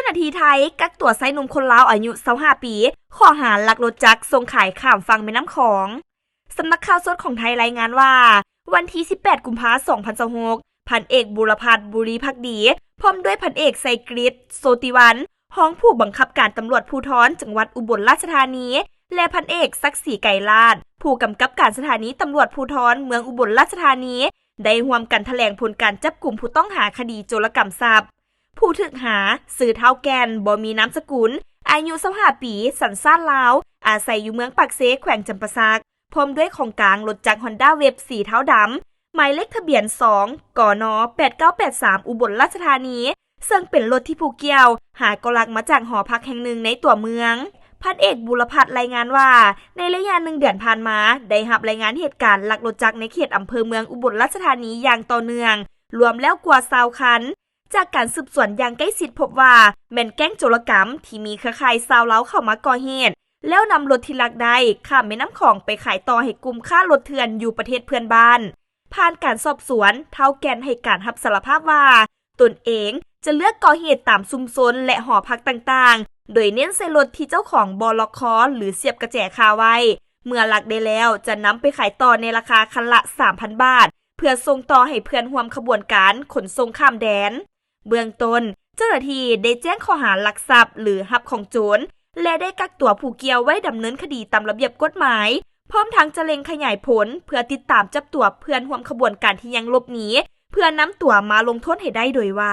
າທີ່ໄທກັກຕົວຊາຍໜຸ່ມຄົນລາວອາຍຸຊາວຫ້າປີ ຂໍ້ຫາລັກລົດຈັກສົ່ງຂາຍຂ້າມຝັ່ງແມ່ນ້ຳຂອງ. ສຳນັກຂ່າວສົດຂອງໄທລາຍງານວ່າ ວັນທີສິບແປດ ກຸມພາ ສອງພັນຊາວຫົກ ພັນເອກ ບຸລະພັດ ບຸລີພັກດີ ພ້ອມດ້ວຍພັນເອກ ໄຊກຣິດ ໂຊຕິວັນ ຮອງຜູ້ບັງຄັບການຕຳຫຼວດພູທອນຈັງຫວັດອຸບົນລາຊະທານີ ແລະ ພັນເອກ ສັກສີ ໄກລາດ ຜູ້ກຳກັບການສະຖານີຕຳຫຼວດພູທອນເມືອງອຸບົນລາຊະທານີ ໄດ້ຮ່ວມກັນຖະແຫຼງຜົນການຈັບກຸມຜູ້ຕ້ອງຫາຄະດີໂຈລະກຳຊັບ. ຜູ້ຖືກຫາຊື່ ທ້າວ ແກ່ນ ບໍ່ມີນາມສະກຸນ ອາຍຸຊາວຫ້າປີ ສັນຊາດລາວ ອາໄສຢູ່ເມືອງປາກເຊ ແຂວງຈຳປາສັກ ພ້ອມດ້ວຍຂອງກາງລົດຈັກຮອນດ້າເວັບສີເທົາດຳ ໝາຍເລກທະບຽນ ສອງ ກນ ແປດເກົ້າແປດສາມ ອຸບົນລາຊະທານີ ເຊິ່ງເປັນລົດທີ່ຜູ້ກ່ຽວຫາກໍລັກມາຈາກຫໍພັກແຫ່ງໜຶ່ງໃນຕົວເມືອງ. ພັນເອກ ບຸລະພັດ ລາຍງານວ່າ ໃນໄລຍະໜຶ່ງເດືອນຜ່ານມາ ໄດ້ຮັບລາຍງານເຫດການລັກລົດຈັກໃນເຂດອຳເພີເມືອງອຸບົນລາຊະທານີຢ່າງຕໍ່ເນື່ອງ ລວມແລ້ວກວ່າຊາວຄັນ. ຈາກການສືບສວນຢ່າງໃກ້ຊິດພົບວ່າ ແມ່ນແກ້ງໂຈລະກຳທີ່ມີເຄືອຂ່າຍຊາວລາວເຂົ້າມາກໍ່ເຫດ ແລ້ວນຳລົດທີ່ລັກໄດ້ຂ້າມແມ່ນ້ຳຂອງໄປຂາຍຕໍ່ໃຫ້ກຸ່ມຄ້າລົດເຖື່ອນຢູ່ປະເທດເພື່ອນບ້ານ. ຜ່ານການສອບສວນ, ທ້າວແກ່ນໃຫ້ການຮັບສາລະພາບວ່າ ຕົນເອງຈະເລືອກກໍ່ເຫດຕາມຊຸມຊົນ ແລະ ຫໍພັກຕ່າງໆ ໂດຍເນັ້ນໃສ່ລົດທີ່ເຈົ້າຂອງບໍ່ລັອກຄໍ ຫຼື ສຽບກະແຈຄາໄວ້. ເມື່ອລັກໄດ້ແລ້ວ ຈະນຳໄປຂາຍຕໍ່ໃນລາຄາຄັນລະສາມພັນບາດ ເພື່ອສົ່ງຕໍ່ໃຫ້ເພື່ອນຮ່ວມຂະບວນການຂົນສົ່ງຂ້າມແດນ. ເບື້ອງຕົ້ນ, ເຈົ້າໜ້າທີ່ໄດ້ແຈ້ງຂໍ້ຫາລັກຊັບ ຫຼື ຮັບຂອງໂຈນ ແລະ ໄດ້ກັກຕົວຜູ້ກ່ຽວໄວ້ດຳເນີນຄະດີຕາມລະບຽບກົດໝາຍ, ພ້ອມທັງຈະເລັ່ງຂະຫຍາຍຜົນເພື່ອຕິດຕາມຈັບຕົວເພື່ອນຮ່ວມຂະບວນການທີ່ຍັງຫຼົບໜີ ເພື່ອນຳຕົວມາລົງໂທດໃຫ້ໄດ້ໂດຍໄວ.